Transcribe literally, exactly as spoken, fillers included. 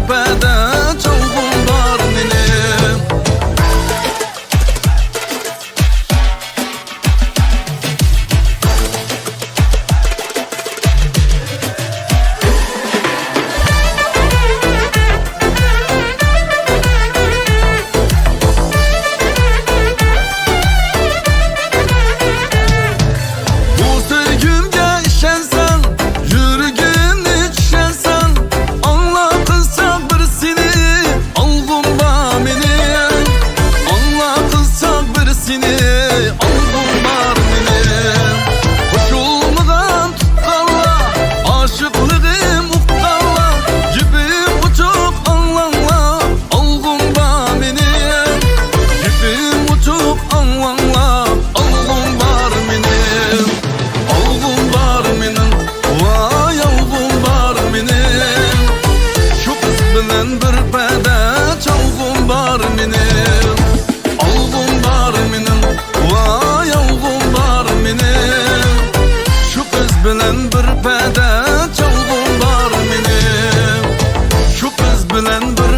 پەدە چالغۇم بار مېنىڭ. بۇ سۆيگۈمگە ئىشەنسەڭ، يۈرىكىمنى چۈشەنسەڭ، ئاڭلا قىزچاق بىر سېنى، ئالغۇم بار مېنىڭ. ئاڭلا قىزچاق بىر سېنى، ئالغۇم بار مېنىڭ. قوشۇلمىغان تۇتقانلار، ئاشىقلىقىم ئۇققانلار، گېپىم ئوچۇق ئاڭلاڭلار، ئالغۇم بار مېنىڭ. گېپىم ئوچۇق ئاڭلاڭلار، ئالغۇم بار مېنىڭ. ئالغۇم بار مېنىڭ، ۋاي ئالغۇم بار مېنىڭ. شۇ قىز بىلەن بىر پەدە چالغۇم بار مېنىڭ. ئالغۇم بار مېنىڭ، ۋاي ئالغۇم بار مېنىڭ. شۇ قىز بىلەن بىر پەدە چالغۇم بار مېنىڭ. شۇ قىز بىلەن بىر